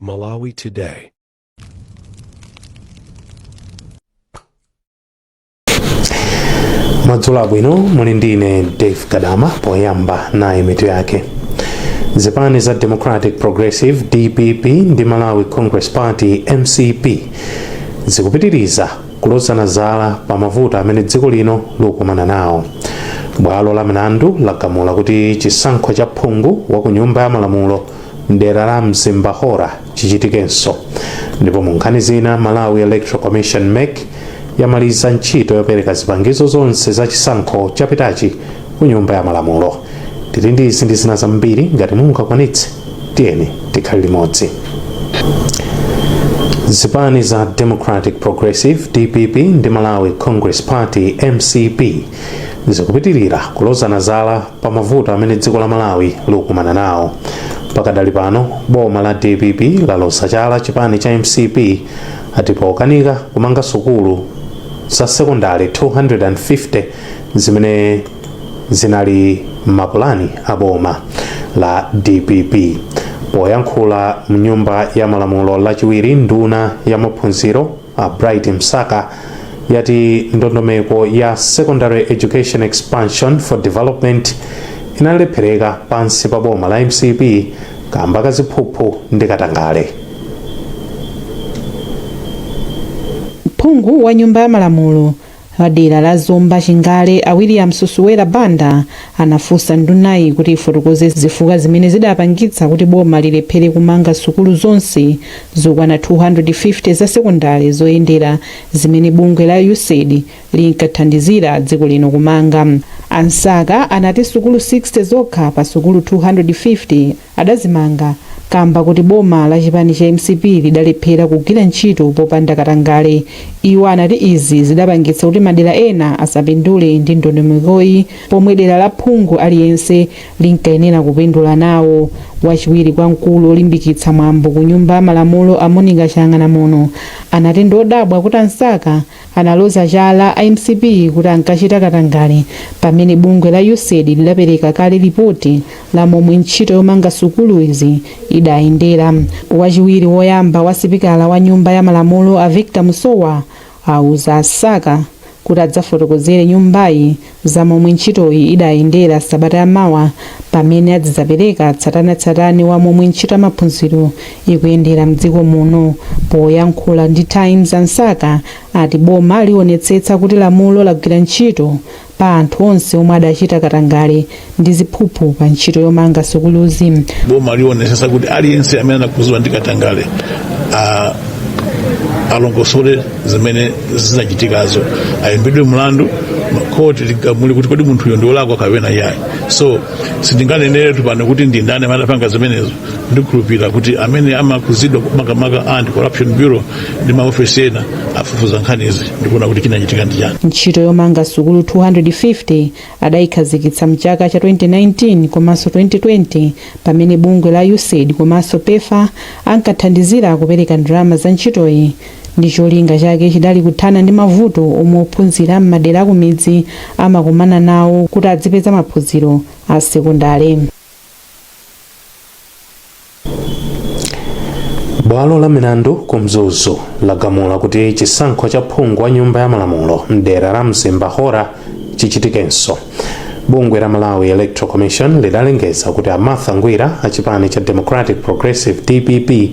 Malawi Today. Madzulo abwino, muli ndi ine Dave Gadama. Poyamba nayi mitu yake. Zipani za Democratic Progressive, DPP, ndi Malawi Congress Party, MCP, zikupitiriza kulozana zala pa mavuto amene dziko lino likukumana nawo. Bwalo la milandu lagamula kuti chisankho cha phungu wa ku Nyumba ya Malamulo mdera la Mzimba Hora chichitikenso. Ndipo mu nkhani zina, Malawi Electoral Commission, MEC, yamaliza ntchito yopereka zipangizo zonse za chisankho chapitachi ku Nyumba ya Malamulo. Tili ndi izi ndi zina zambiri. Ngati mungakwanitse, tiyeni tikhale limodzi. Zipani za Democratic Progressive, DPP, ndi Malawi Congress Party, MCP, zikupitirira kulozana zala pa mavuto amene dziko la Malawi likukumana nawo. Pakadali pano, boma la DPP laloza chala chipani cha MCP ati pokanika kumanga sukulu za sekondari 250 zimene zinali m'mapulani a boma la DPP. Poyankhula mnyumba ya Malamulo Lachiwiri, nduna ya maphunziro a Bright Msaka yati ndondomeko ya Secondary Education Expansion for Development inalephereka pansi pa boma la MCP kamba ka ziphuphu ndi katangale. Phungu wa Nyumba ya Malamulo wa dera la Zomba Chingale, a William Susuwera Banda, anafunsa ndunayi kuti ifotokoze zifukwa zimene zidapangitsa kuti boma lilephere kumanga sukulu zonse zokwana 250 za sekondari zoyendera zimene bungwe la USAID linkathandizira dziko lino kumanga. A Msaka anati sukulu 60 zokha pa sukulu 250 adazimanga kamba kuti boma la chipani cha MCP lidalephera kugwira ntchito popanda katangale. Iwo anati izi zidapangitsa kuti madera ena asapindule ndi ndondomekoyi, pomwe dera la phungu aliyense linkayenera kupindula nawo. Wachiwiri kwa mkulu olimbikitsa mwambo ku Nyumba ya Malamulo, a Monica Chang'anamuno, anati ndiodabwa kuti a Msaka analoza chala a MCP kuti ankachita katangale pamene bungwe la USAID lidapereka kale lipoti la momwe ntchito yomanga sukuluzi idayendera. Wachiwiri woyamba wa sipikala wa Nyumba ya Malamulo, a Victor Musowa, auza a Msaka kuti adzafotokozere nyumbayi za momwe ntchitoyi idayendera sabata yamawa, pamene adzidzapereka tsatanetsatane wa momwe ntchito ya maphunziro ikuyendera mdziko muno. Poyankhula ndi Times, a Msaka ati boma lionetsetsa kuti lamulo lagwira ntchito pa anthu onse omwe adachita katangale ndi ziphuphu pa ntchito yomanga sukuluzi. Boma lionetsetsa kuti aliyense amene anakhuzidwa ndi katangale alongosole zimene zinachitikazo, ayimbidwe mlandu, khoti ligamule kuti kodi munthuyo ndi wolakwa kapena iyayi. So sindinganeneretu pano kuti ndi ndani amene adapanga zimenezo. Ndikhulupirira kuti amene amakhuzidwa, makamaka Anti Corruption Bureau ndi maofesi ena, afufuza nkhanizi ndikuona kuti chinachitika ndi chani. Ntchito yomanga sukulu 250 adayikhazikitsa mchaka cha 2019 komanso 2020, pamene bungwe la USAID komanso PEPFAR ankathandizira kupereka ndalama za ntchitoyi, ndi cholinga chake chidali kuthana ndi mavuto omwe ophunzira m'madera akumidzi amakumana nawo kuti adzipeza maphunziro a sekondale. Bwalo la milandu ku Mzuzu lagamula kuti chisankho cha phungu wa Nyumba ya Malamulo mdera la Mzimba Hora chichitikenso. Bungwe la Malawi Electoral Commission lidalengeza kuti a Martha Ngwira a chipani cha Democratic Progressive, DPP,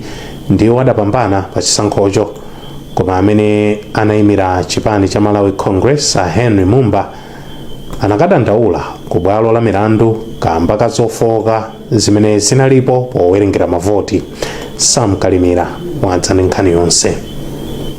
ndiwo adapambana pa chisankhocho, koma amene anayimira chipani cha Malawi Congress, a Henry Mumba, anakadandaula ku bwalo la milandu kamba ka zofooka zimene zinalipo powerengera mavoti. Sam Kalimira wadza ndi nkhani yonse.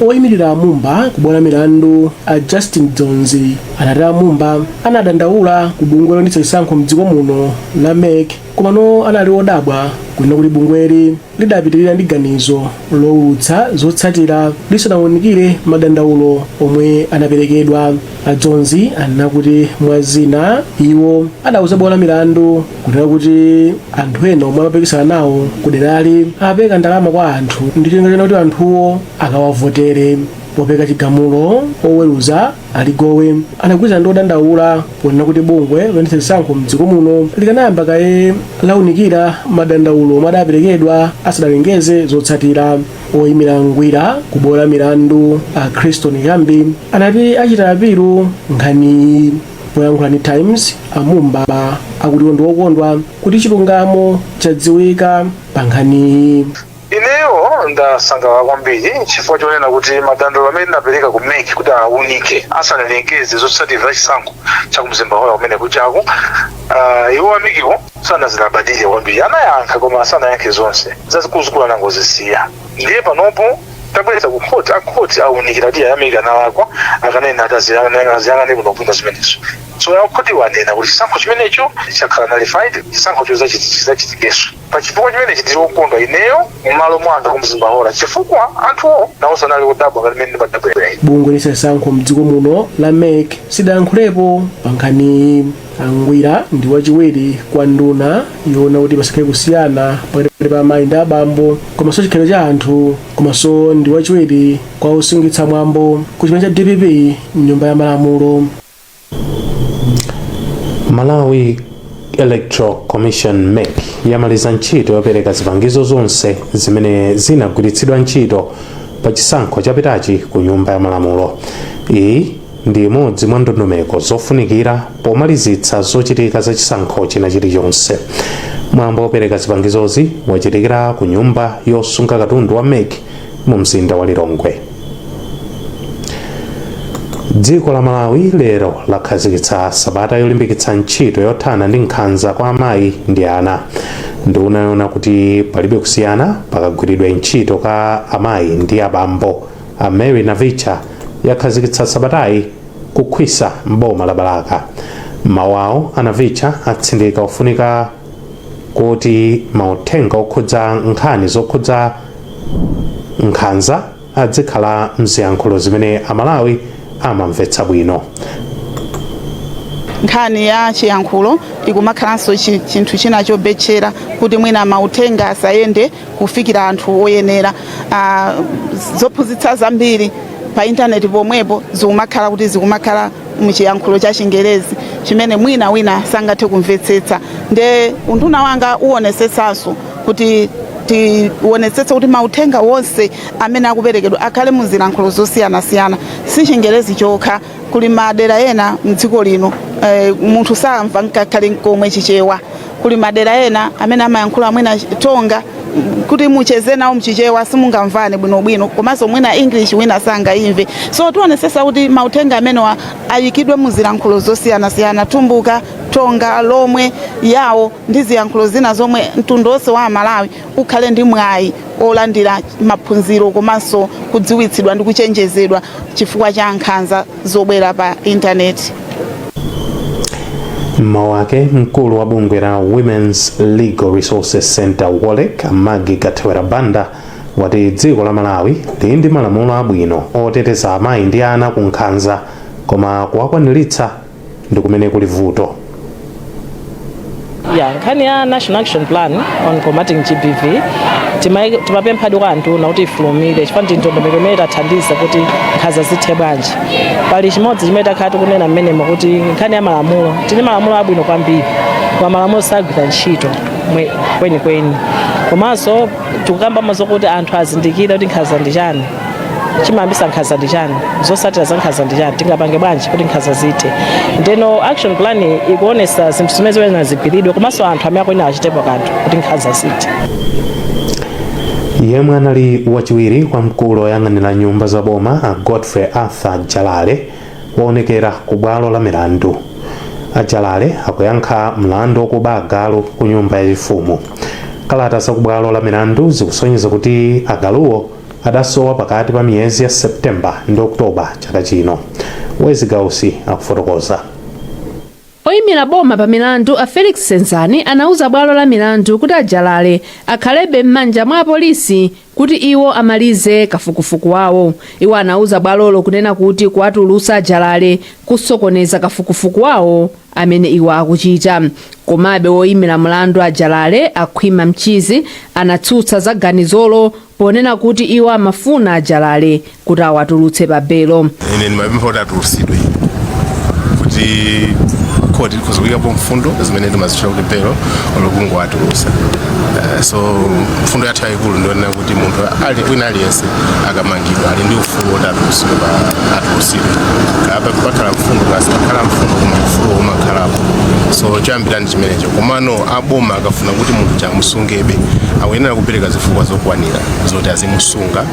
Oyimirira a Mumba ku bwalo la milandu, a Justin Dzonzi, anati a Mumba anadandaula ku bungwe loyendetsa chisankho mdziko muno la MEC, komano anali odabwa kunena kuti bungweli lidapitirira ndi ganizo lowulutsa zotsatira lisanawunikire madandaulo omwe anaperekedwa. A Dzonzi anena kuti mwa zina iwo adauza bwalo la milandu kunena kuti anthu ena omwe amapikisana nawo ku derali apereka ndalama kwa anthu ndi cholinga chonena kuti anthuwo akawavotere. Popeka chigamulo, oweruza Aligowe anagwirizana ndi odandaula ponena kuti bungwe loyendetsa zisankho mdziko muno likanayamba kaye launikira madandaulo omwe adaperekedwa asadalengeze zotsatira. Oyimira Ngwira ku bwalo la milandu a Christon Kambi anati achita apilu nkhaniyi. Poyankhula ndi Times, Amumba akuti ndi okondwa kuti chilungamo chadziwika pa nkhaniyi. Ineyo ndasangalala kwambiri chifukwa chonena kuti madandaulo amene ndinapereka ku MEC kuti aunike asanalengeze zotsatira za chisankho chakumzimba Hora kumene kuchaku, iwo a MEC wo sanazilabadire kwambiri. Anayankha koma sanayankhe zonse, zazikuluzikulu anangozisiya. Ndiye panopo tabweretsa ku khoti, akhoti aunikira kuti a MEC analakwa, akanena ati aziyang'ane bwinobwino zimenezo. So akhoti wanena kuti chisankho chimenecho chakhala nullified, chisankho chizachitikenso. Pachifukwa chimenechi ndili wokondwa ineyo m'malo mwa anthu kumzimba Hora, chifukwa anthuwo nawonso anali kudabwa ngati mmene ndimadabwera. Bungwe loyendetsa zisankho mdziko muno la MEC sidayankhulepo pa nkhaniyi. Angwira ndi wachiwiri kwa nduna yoona kuti pasakhale kusiyana pakati pa amayi ndi abambo komanso chikhalidwe cha anthu, komanso ndi wachiwiri kwa osungitsa mwambo ku chipani cha DPP mnyumba ya malamulo. Malawi Electoral Commission, MEC, yamaliza ntchito yopereka zipangizo zonse zimene zinagwiritsidwa ntchito pa chisankho chapitachi ku Nyumba ya Malamulo. Iyi ndi imodzi mwa ndondomeko zofunikira pomalizitsa zochitika za chisankho china chilichonse. Mwambo wopereka zipangizozi wachitikira ku nyumba yosunga katundu wa MEC mu mzinda wa Lilongwe. Dziko la Malawi lero lakhazikitsa sabata yolimbikitsa ntchito yothana ndi nkhanza kwa amayi ndi ana. Nduna yoona kuti palibe kusiyana pakagwiridwe ntchito ka amayi ndi abambo, a Mary Navicha, yakhazikitsa sabatayi kukhwisa mboma la Balaka. Mawu awo, a Navicha atsindika kufunika kuti mauthenga okhudza nkhani zokhudza nkhanza adzikhala mziyankhulo zimene Amalawi amamvetsa bwino. Nkhani ya chiyankhulo ikumakhalanso chinthu china chobetchera kuti mwina mauthenga asayende kufikira anthu oyenera. Zophunzitsa zambiri pa intaneti pomwepo zikumakhala kuti zikumakhala muchiyankhulo cha Chingerezi chimene mwina wina sangathe kumvetsetsa. Nde unduna wanga uonesetsanso kuti tionetsetse kuti mauthenga wonse amene akuperekedwa akhale mu zilankhulo zosiyanasiyana, si Chingerezi chokha. Kuli madera ena mdziko lino munthu samva ngakhale nkomwe Chichewa. Kuli madera ena amene amayankhula mwina Tonga, kuti mucheze nawo mchichewa simungamvane bwinobwino, komanso mwina English wina sangayimve. So tionesesa kuti mauthenga amenewa ayikidwe mu zilankhulo zosiyanasiyana: Tumbuka, Tonga, Lomwe, Yawo ndi ziyankhulo zina zomwe mtundu wonse wa Amalawi ukhale ndi mwayi olandira maphunziro komanso kudziwitsidwa ndi kuchenjezedwa chifukwa cha nkhanza zobwera pa intaneti. Mmawu ake, mkulu wa bungwe la Women's Legal Resources Center, WOLREC, Maggie Kathewera Banda, wati dziko la Malawi lili ndi malamulo abwino oteteza amayi ndi ana ku nkhanza, koma kuwakwaniritsa ndi kumene kuli vuto. Ya, nkhani ya National Action Plan on Combating GBV timapemphadi kwa anduna kuti ifulumire, chifukwa ndi ndondomeko imene itathandiza kuti nkhanza zithe. Bwanji? Pali chimodzi chimene takhala tikunena mmenemo kuti nkhani ya malamulo, tili malamulo abwino kwambiri, koma malamulo sagwira ntchito kwenikweni. Komanso tikukambamo zokuti anthu azindikire kuti nkhanza ndi chani, chimayambisa nkhanza ndi chani, zotsatira za nkhanza ndi chani, tingapange bwanji kuti nkhanza zithe. Ndeno action plan ikuonesa zinthu zimene ziyenera zigwiridwe komanso anthu amene akuyenera achitepo kanthu kuti nkhanza zithe. Yemwe anali wachiwiri kwa mkulu oyang'anira nyumba za boma, a Godfrey Arthur Jalale, waonekera ku bwalo la milandu. A Jalale akuyankha mlandu wokuba agalu ku nyumba yachifumu. Kalata za ku bwalo la milandu zikusonyeza kuti agaluwo adasowa pakati pa miyezi ya Septemba ndi Oktoba chaka chino. Wezi Gausi akufotokoza. Oyimira boma pa milandu a Felix Senzani anauza bwalo la milandu kuti a Jalale akhalebe m'manja mwa apolisi kuti iwo amalize kafukufuku wawo. Iwo anauza bwalolo kunena kuti kuwatulutsa a Jalale kusokoneza kafukufuku wawo amene iwo akuchita. Komabe woyimira mlandu a Jalale, a Khwima Mchizi, anatsutsa za ganizolo ponena kuti iwo amafuna a Jalale kuti awatulutse pa belo. Ine ndimapempha kuti atulutsidwe kuti khoti likhoza kuyikapo mfundo zimene timazitchula kuti belo olokungowatulutsa. So mfundo yathu yayikulu ndionena kuti munthu ali wina aliyense akamangidwa ali ndi ufulu woti atulutsidwe pa atulutsidwe kapa pakhala mfundo kasi pakhala mfundo, koma ufulu umakhalapo. So choyambira ndi chimenecho. Komano aboma akafuna kuti munthu chamusungebe, akuyenera kupereka zifukwa zokwanira zoti azimusunga.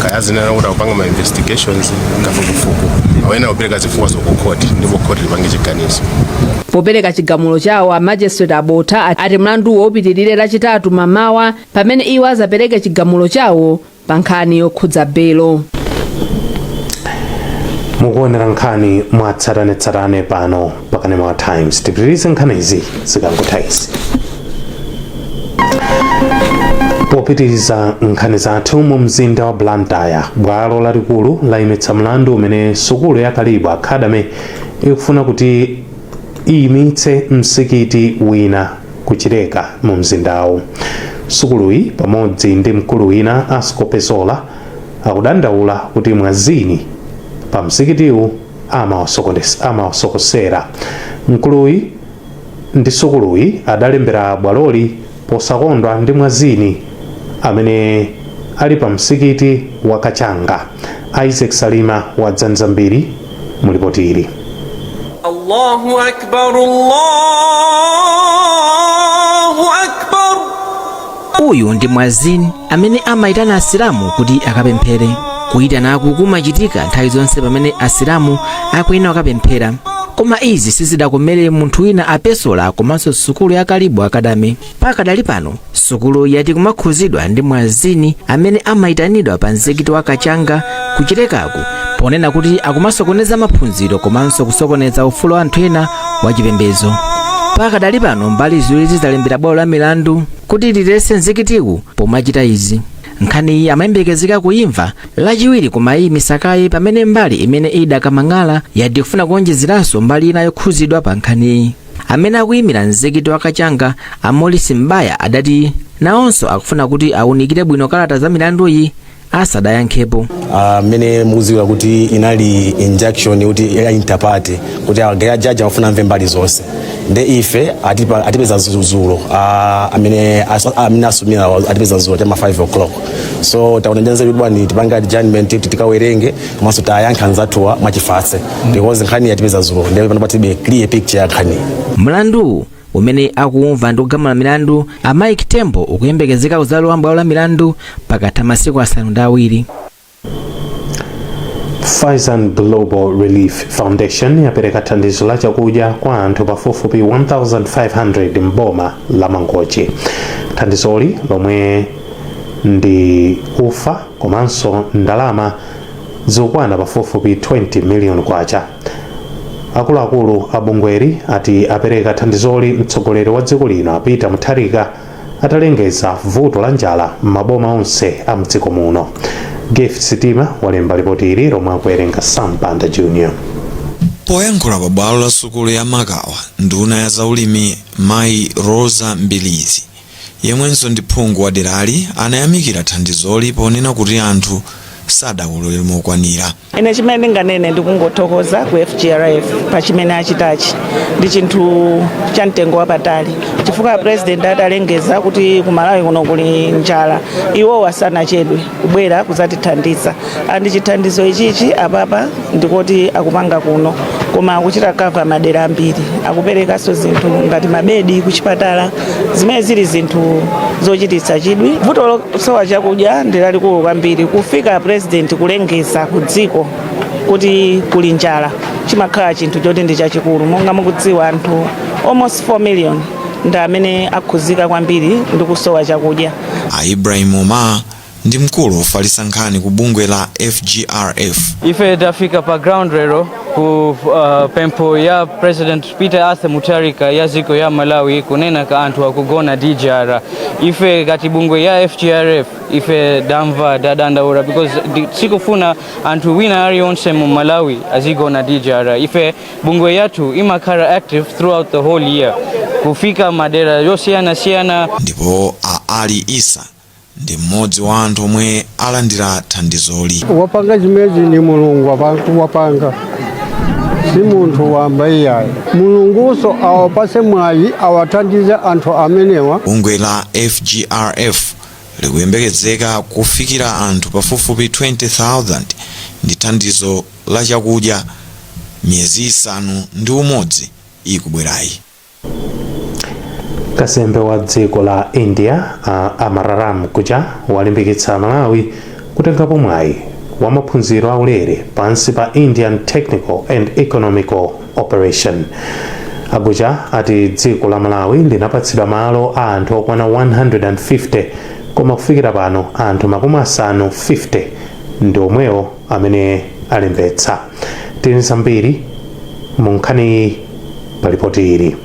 Kaya azinena kuti akupanga ma investigations, kafukufuku, akuyenera kupereka zifukwa zokukhoti ndipo khoti lipange chiganizo. Popereka chigamulo chawo, a magistrate Abotha ati mlanduwo upitirire Lachitatu mamawa pamene iwo azapereke chigamulo chawo pa nkhani yokhudza belo. Mukuonera nkhani mwatsatanetsatane pano pakanema wa Times. Tipitirize nkhanizi zikangotha izi. Popitiriza nkhani zathu, mu mzinda wa Blantyre bwalo lalikulu layimitsa mlandu umene sukulu ya Kalibu Academy ikufuna kuti iyimitse msikiti wina kuchileka mu mzindawu. Sukuluyi pamodzi ndi mkulu wina Ascopesola akudandaula kuti mwazini pa msikitiwu amawasokosera. Mkuluyi ndi sukuluyi adalembera bwaloli posakondwa ndi mwazini amene ali pa msikiti wa Kachanga. Isaac Salima wadza nzambiri mu lipoti ili. Allahu akbar, Allahu akbar. Uyu ndi mwazini amene amayitana Asilamu kuti akapemphere. Kuyitanaku kumachitika nthawi zonse pamene Asilamu akuyenera kukapemphera, koma izi sizidakomere munthu wina Apesola komanso sukulu ya Kalibu Academy. Pakadali pano sukulu yati kumakhuzidwa ndi mwazini amene amayitanidwa pa mzikiti wa Kachanga kuchilekaku, ponena kuti akumasokoneza maphunziro komanso kusokoneza ufulu wa anthu ena wachipembedzo. Pakadali pano mbali ziwiri zidalembera bwalo la milandu kuti liletse mzikitiwu pomachita izi. Nkhaniyi amayembekezeka kuyimva Lachiwiri, koma iyimisakayi pamene mbali imene idakamang'ala yati kufuna kuonjezeranso mbali ina yokhuzidwa pa nkhaniyi. Amene akuyimira mzikiti wa Kachanga, a Morris Mbaya, adati nawonso akufuna kuti awunikire bwino kalata za milanduyi asadayankhepo. Mmene mukudziwira kuti inali injunction kuti ya inter party, kuti jaji amafuna amve mbali zonse, nde ife atipeza dzulo, amene asumira atipeza dzulo chama 5 o'clock. So taona njanzeru kuti bwani tipange adjournment kuti tikawerenge komanso tayankha anzathuwa mwachifatse, because nkhani yatipeza dzulo, ndiye pano patibe clear picture ya nkhani. Mlandu umene akumva ndi kugamula milandu a Mike Tembo ukuyembekezeka kudzalowa m'bwalo la milandu pakatha masiku 7. Faizan Global Relief Foundation yapereka thandizo la chakudya kwa anthu pafupifupi 1500 mboma la Mangochi. Thandizoli, lomwe ndi ufa komanso ndalama zokwana pafupifupi 20 million kwacha. Akuluakulu a bungweri ati apereka thandizoli mtsogoleri wa dziko lino a Peter Mutharika atalengeza vuto la njala m'maboma onse a mdziko muno. Gift Sitima walemba ripoti ili lomwe akuwerenga Sam Banda Jr. Poyankhula pa bwalo la sukulu ya Makawa, nduna ya zaulimi Mayi Rosa Mbilizi, yemwenso ndi phungu wa derali, anayamikira thandizoli ponena kuti anthu sadakolole mokwanira. Ine chimene ndinganene, ndikungothokoza ku FGRF pa chimene achitachi. Ndi chinthu cha mtengo wapatali chifukwa President atalengeza kuti ku Malawi kuno kuli njala, iwowa sanachedwe kubwera kuzatithandiza. Andi chithandizo ichichi apapa ndikoti akupanga kuno, koma akuchita cover madera ambiri. Akuperekanso zinthu ngati mabedi kuchipatala, zimene zili zinthu zochititsa chidwi. Vuto losowa chakudya ndi lalikulu kwambiri. Kufika President kulengeza ku dziko kuti kuli njala, chimakhala chinthu choti ndi chachikulu. Monga mukudziwa, anthu almost 4 million ndi amene akhuzika kwambiri ndi kusowa chakudya. A Ibrahim Omar Ndi mkulu wofalitsa nkhani ku bungwe la FGRF. Ife tafika pa ground lero ku pempho ya President Peter Arthur Mutharika ya dziko ya Malawi kunena ka anthu akugona ndi njala. Ife ngati bungwe ya FGRF ife damva dadandaura because sikufuna anthu wina aliyonse mu Malawi azigona ndi njala. Ife bungwe yathu imakhala active throughout the whole year kufika madera yosiyanasiyana. Ndipo a Ali Isa ndi mmodzi wa anthu omwe alandira thandizoli. Wapanga zimezi ni Mulungu, wapanga si munthu wamba iyayi. Mulunguso awapase mwayi, awathandize anthu amenewa. Bungwe la FGRF likuyembekezeka kufikira anthu pafupifupi 20,000 ndi thandizo la chakudya miyezi 6 ikubwerayi. Kazembe wa dziko la India Amararam Gujar walimbikitsa Malawi kutengapo mwayi wa maphunziro aulere pansi pa Indian Technical and Economic Cooperation. A Gujar ati dziko la Malawi linapatsidwa malo a anthu okwana 150, koma kufikira pano anthu 50 ndi omwewo amene alembetsa. Tili zambiri mu nkhani pa ripoti ili.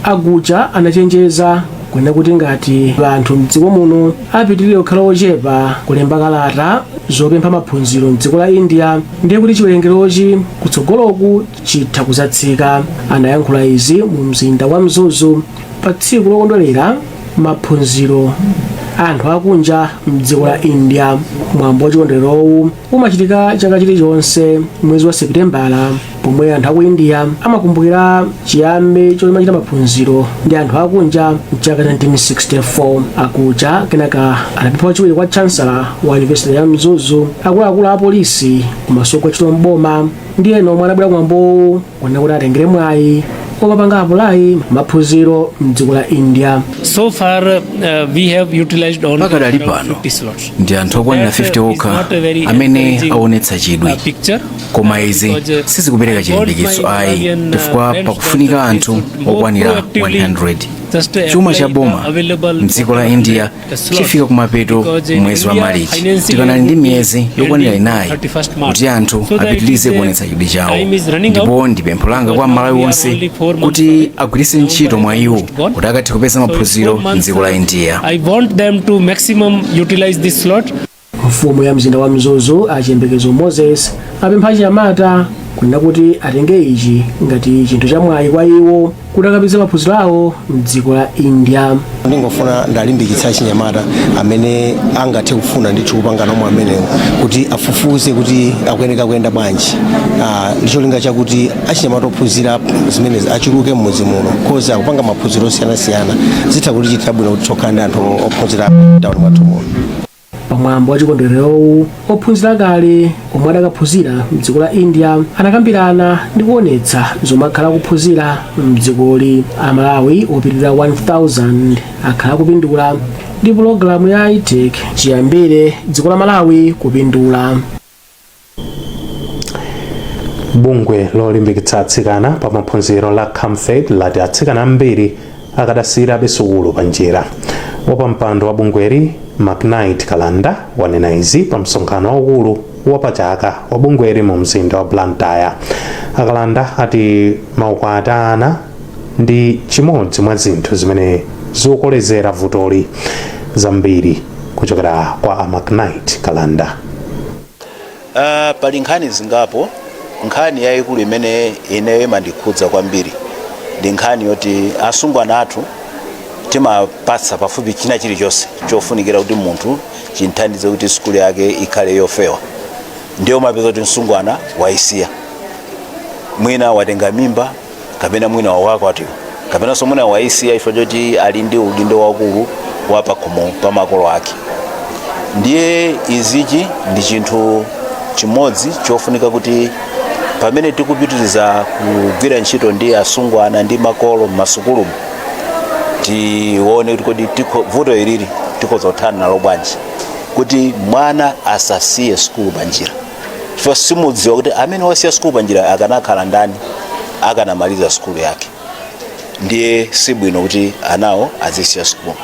A Gujar anachenjeza kunena kuti ngati anthu mdziko muno apitirire kukhala ochepa kulemba kalata zopempha maphunziro mdziko la India, ndiye kuti chiwerengerochi kutsogoloku chitha kuzatsika. Anayankhula izi mu mzinda wa Mzuzu pa tsiku lokondwerera maphunziro anthu akunja mdziko la India. Mwambo wa chikondwererowu umachitika chaka chilichonse mwezi wa Seputembala, pomwe anthu aku India amakumbukira chiyambi chomachita maphunziro ndi anthu akunja mchaka 1964. A Gujar kenaka anapempha wachiwiri kwa chancellor wa University ya Mzuzu, akuluakulu a polisi komanso ntchito mboma ndi ena omwe anabwera kumwambowu kunena kuti atengere mwayi omapanga apply maphunziro mdziko la India. So far we have utilized only Pakadali pano 50 slots. ndi anthu okwanira 50 okha amene aonetsa chidwi, koma izi sizikupereka chilimbikitso ayi, chifukwa pakufunika anthu okwanira 100. Chuma cha boma mdziko la India chifika kumapeto mwezi wa Marichi. Tikanali ndi miyezi yokwanira 4 kuti anthu apitirize kuonetsa chidwi chawo, ndipo ndi pempho langa kwa Malawi wonse kuti agwiritse ntchito mwayiwo kuti akathe kupeza maphunziro mdziko la India. I want them to maximum utilize this slot. Mfumu ya mzinda wa Mzuzu, Achiyembekezo Moses, apempha achinyamata kunena kuti atenge ichi ngati chinthu cha mwayi kwa iwo kuti akapeze maphunziro awo mdziko la India. Ndingofuna ndalimbikitsa achinyamata amene angathe kufuna ndithu kupanga nomwe amenewo kuti afufuze kuti akuyeneka kuyenda bwanji, ndi cholinga chakuti achinyamata ophunzira zimenezi achuluke mmudzi muno, 'cause akupanga maphunziro osiyanasiyana, zitha kutichitira bwino kuti tokhala ndi anthu ophunzira town mwathu muno. Pamwambo wa chikondwererowu, ophunzira kale omwe adakaphunzira mdziko la India anakambirana ndi kuonetsa zomwe akhala akuphunzira mdzikoli. Amalawi opitirira 1000 akhala akupindula ndi pulogalamu ya ITEC chiyambire dziko la Malawi kupindula. Bungwe lolimbikitsa atsikana pa maphunziro la Camfed lati atsikana ambiri akadasiyirabe sukulu pa njira. Wapampando wa bungweli, McKnight Kalanda, wanena izi pa msonkhano waukulu wapachaka wa bungweli mu mzinda wa Blantyre. Akalanda ati maukwati a ana ndi chimodzi mwa zinthu zimene zikukolezera vutoli. Zambiri kuchokera kwa a McKnight Kalanda. Pali nkhani zingapo. Nkhani yayikulu imene ineyo imandikhudza kwambiri ndi nkhani yoti asungwana athu timapatsa pafupi china chilichonse chofunikira kuti munthu chinthandize kuti sukulu yake ikhale yofewa, ndiyo mapeza kuti msungwana waisiya, mwina watenga mimba, kapena mwina wakwatiwa, kapenanso mwina waisiya chifukwa choti ali ndi udindo wakulu wa pakhomo pa makolo ake. Ndiye izichi ndi chinthu chimodzi chofunika kuti pamene tikupitiriza kugwira ntchito ndi asungwana ndi makolo m'masukulumu, tione kuti kodi vuto ilili tikhoza kuthana nalo bwanji, kuti mwana asasiye sukulu panjira, chifukwa simudziwa kuti amene wasiya sukulu panjira akanakhala ndani akanamaliza sukulu yake. Ndiye sibwino kuti anawo azisiya sukulu.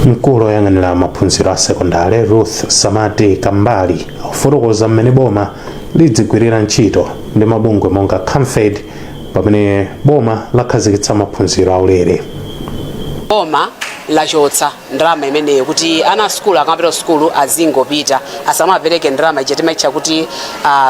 Mkulu oyang'anira maphunziro a sekondale Ruth Samati Kambali akufotokoza mmene boma lidzigwirira ntchito ndi mabungwe monga Camfed pamene boma lakhazikitsa maphunziro aulere. Boma lachotsa ndalama imeneyo kuti ana a sukulu akamapita ku sukulu azingopita, asamapereke ndalama ija timaitcha kuti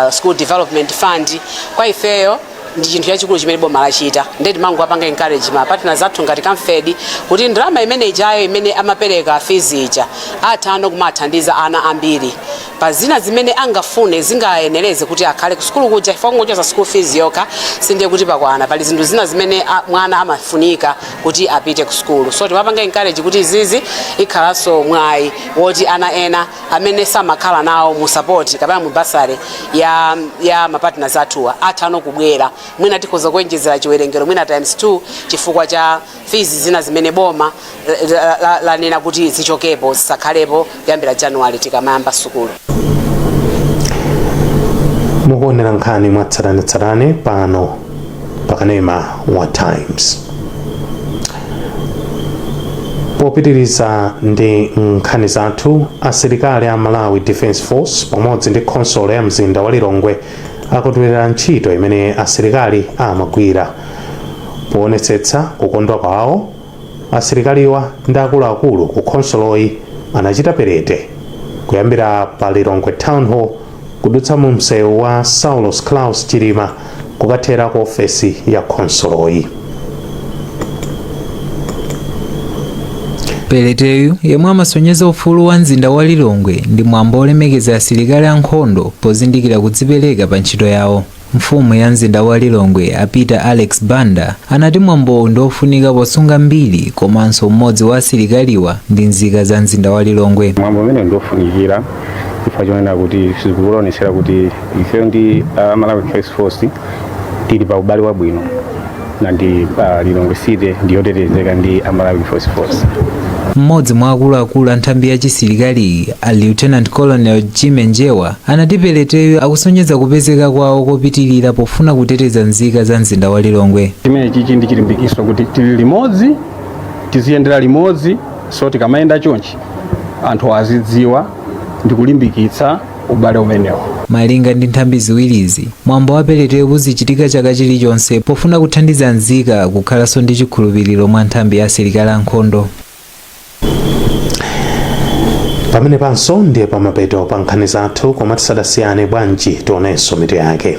school development fund. Kwa ifeyo ndi chinthu chachikulu chimene boma lachita, ndiye timangowapanga encourage ma partners athu ngati Camfed kuti ndalama imene ijayo imene amapereka fees ija atha kumathandiza ana ambiri pa zina zimene angafune zingayenereze kuti akhale ku sukulu kuja, chifukwa kungochotsa school fees yokha sindiye kuti pakwana. Pali zinthu zina zimene mwana amafunika kuti apite ku sukulu, so timapanga encourage kuti izizi ikhalanso mwayi woti ana ena amene samakhala nawo mu support kapena mu bursary ya ma partners athuwa atha kubwera. Mwina tikhoza kuonjezera chiwerengero mwina times 2 chifukwa cha fees zina zimene boma lanena kuti zichokepo, zisakhalepo kuyambira January tikamayamba sukulu. Mukuonera nkhani mwatsatanetsatane pano pakanema wa Times. Popitiriza ndi nkhani zathu, asilikali a Malawi Defence Force pamodzi ndi khonsolo ya mzinda wa Lilongwe akondwerera ntchito imene asilikali amagwira. Poonetsetsa kukondwa kwawo, asilikaliwa ndi akuluakulu ku khonsoloyi anachita perete kuyambira pa Lilongwe Town Hall kudutsa mu msewu wa Saulos Klaus Chilima kukathera ku ofesi ya khonsoloyi. Pereteyu, yemwe amasonyeza ufulu wa mzinda wa Lilongwe, ndi mwambo olemekeza asilikali ankhondo pozindikira kudzipereka pa ntchito yawo. Mfumu ya mzinda wa Lilongwe, a Peter Alex Banda, anati mwambowu ndi ofunika posunga mbiri komanso umodzi wa asilikaliwa ndi nzika za mzinda wa Lilongwe. Mwambo umene ndi ofunikira chifukwa chonena kuti zikuonetsera kuti ifeyo ndi Malawi Defence Force tili pa ubale wabwino na ndi Lilongwe City ndi yotetezeka ndi a Malawi Defence Force. Mmodzi mwa akuluakulu a nthambi ya chisilikaliyi, a Lieutenant Colonel Jimmy Njewa, anati peleteyu akusonyeza kupezeka kwawo kopitilira pofuna kuteteza nzika za mzinda wa Lilongwe. Chimene chichi ndi chilimbikitso kuti tili limodzi, tiziyendera limodzi, so tikamayenda chonchi anthu azidziwa ndi kulimbikitsa ubale umenewo. Malinga ndi nthambi ziwirizi, mwambo wa peleteyu uzichitika chaka chilichonse pofuna kuthandiza nzika kukhalanso ndi chikhulupiriro mwa nthambi ya asilikali ankhondo. Pamenepanso ndiye pamapeto pa nkhani zathu, koma tisadasiyane bwanji tionenso mitu yake.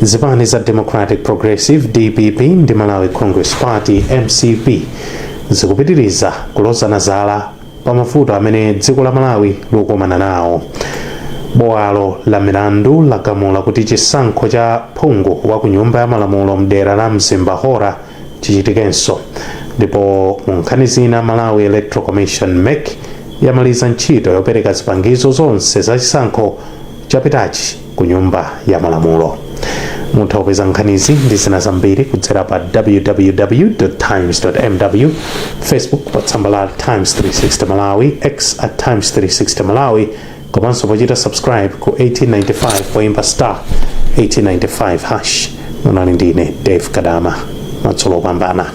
Zipani za Democratic Progressive DPP ndi Malawi Congress Party MCP zikupitiriza kulozana zala pa mavuto amene dziko la Malawi likukumana nawo. Bwalo la milandu lagamula kuti chisankho cha phungu wa ku nyumba ya malamulo mdera la Mzimba Hora chichitikenso. Ndipo mu nkhani zina, Malawi Electoral Commission MEC yamaliza ntchito yopereka zipangizo zonse za chisankho chapitachi ku nyumba ya malamulo. Mutha kupeza nkhanizi ndi zina zambiri kudzera pa www.times.mw, Facebook pa tsamba la Times 360 Malawi, X at Times 360 Malawi, komanso pochita subscribe ku 1895 poimba star 1895 hash. Munali ndine Dave Kadama, madzulo opambana.